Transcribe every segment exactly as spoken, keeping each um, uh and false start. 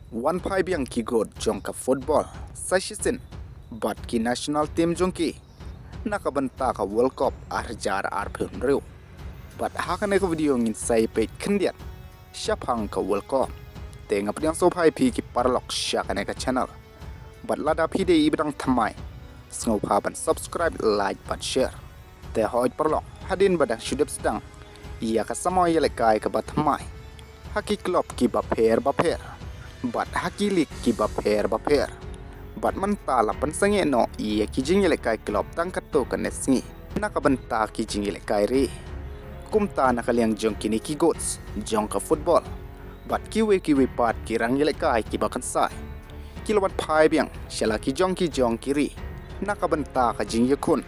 Wan phai biang ki goat jong ka football sa shisien bad ki national team jong ki na ka bynta ka World Cup ar hajar arphew hynriew. Bad ha kane ka video ngin sa ïa peit khyndiat shaphang ka World Cup. Te nga pdiang sngewbha ïa phi ki paralok sha kane ka channel. Bad lada phi dei i ba dang thymmai, sngewbha ban subscribe, like bad share. Te hooid paralok, hadien ba dang shu dep sdang ïa ka samoi ïalehkai kaba thymmai ha ki club kiba pher ba pher bad ha ki league kiba pher ba pher, bad mynta la pynsangeh noh ïa ki jingïalehkai club tang katto katne sngi na ka bynta ki jingïalehkai ri. Kumta na ka liang jong kine ki goats jong ka football bad kiwei kiwei pat ki rangïalehkai kiba kynsai, ki la wan phai biang sha la ki jong ki jong ki ri na ka bynta ka jingïakhun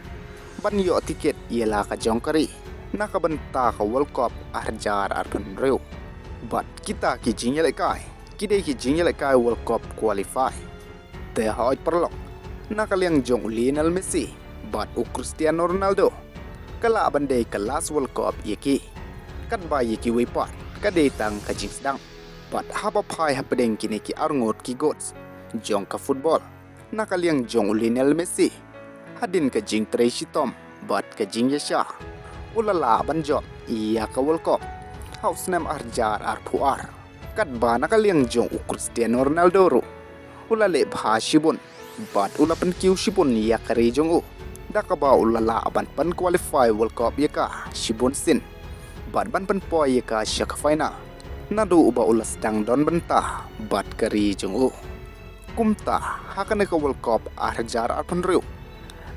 ban ïoh tiket ïa la ka jong ka ri na ka bynta ka World Cup ar hajar arphew hynriew. Bad kita ki jingïalehkai ki dei ki jingïalehkai World Cup qualify. Te hooid paralok, na ka liang jong u Lionel Messi bad u Cristiano Ronaldo, ka lah ban dei ka last World Cup ïa ki. Katba ïa kiwei pat ka dei tang ka jingsdang. Bad haba phai hapdeng kine ki arngut ki goats jong ka football, na ka liang jong u Lionel Messi, hadien ka jingtrei shitom bad ka jingïashah, u la lah ban jop ïa ka World Cup ha u snem ar hajar arphew ar. Katba na ka liang jong u Cristiano Ronaldo ruh, u la leh bha shibun bad u la pynkiew shibun ïa ka ri jong u, da kaba u la lah ban pynqualify World Cup ïa ka shibun sien. Bad ban pynpoi ïa ka sha ka final, naduh ba u la sdang don bynta bad ka ri jong u. Kumta, ha kane ka World Cup ar hajar arphew hynriew,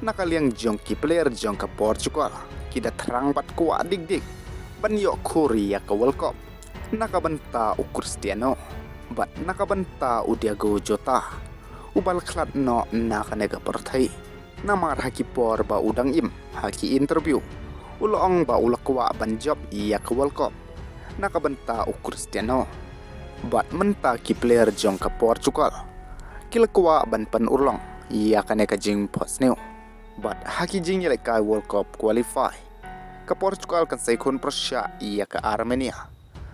na ka liang jong ki player jong ka Portugal, ki da thrang bad kwah dik dik ban ïoh khur ïa ka World Cup na ka bynta u Cristiano bad na ka bynta u Diogo Jota, uba la khlad noh na kane ka pyrthei. Namar ha ki por ba u dang im ha ki interview, u la ong ba u la kwah ban jop ïa ka World Cup na ka bynta u Cristiano. Bad mynta ki player jong ka Portugal ki la kwah ban pynurlong ïa kane ka jingphohsniew. Bad ha ki jingïalehkai World Cup qualify, ka Portugal kan sa ïakhun pyrshah ïa ka Armenia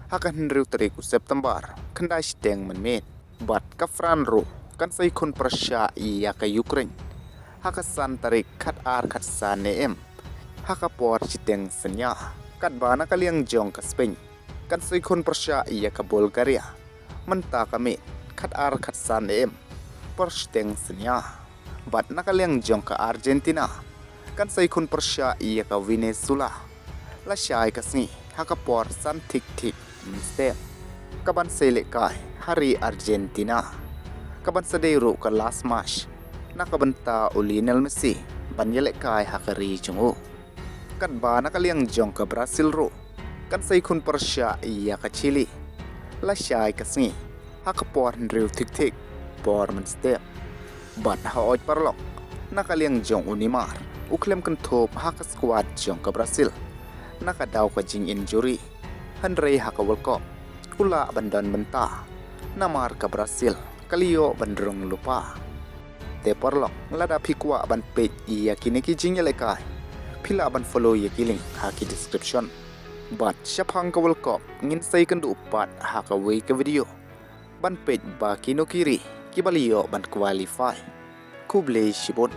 ha ka hynriew tarik u September, khyndai shiteng mynmiet. Bad ka France ruh kan sa ïakhun pyrshah ïa ka Ukraine ha ka san tarik, khatar khatsan A M, ha ka por shiteng synñia. Katba na ka liang jong ka Spain kan sa ïakhun pyrshah ïa ka Bulgaria mynta ka miet, khatar khatsan A M, por shiteng synñia. Bad na ka liang jong ka Argentina kan sa ïakhun pyrshah ïa ka Venezuela lashai ka sngi ha ka por san thik thik mynstep. Kaban sa ïalehkai ha ri Argentina, kaban sa dei ruh ka last match na ka bynta u Lionel Messi ban ïalehkai ha ka ri jong u. Katba na ka liang jong ka Brazil ruh kan sa ïakhun pyrshah ïa ka Chile lashai ka sngi ha ka por hynriew thik thik por mynstep. Bad hooid paralok, na ka liang jong u Neymar, u khlem kynthup ha ka squad jong ka Brazil na ka daw ka jinginjury. Hynrei ha ka World Cup u lah ban don bynta, namar ka Brazil ka la ïoh ban rung lypa. Te paralok, lada phi kwah ban peit ïa kine ki jingïalehkai, phi lah ban follow ïa ki link ha ki description. Bad shaphang ka World Cup ngin sa ïakynduh pat ha kawei ka video ban peit ba kino ki ri kiba la ïoh ban qualify. Khublei shibun.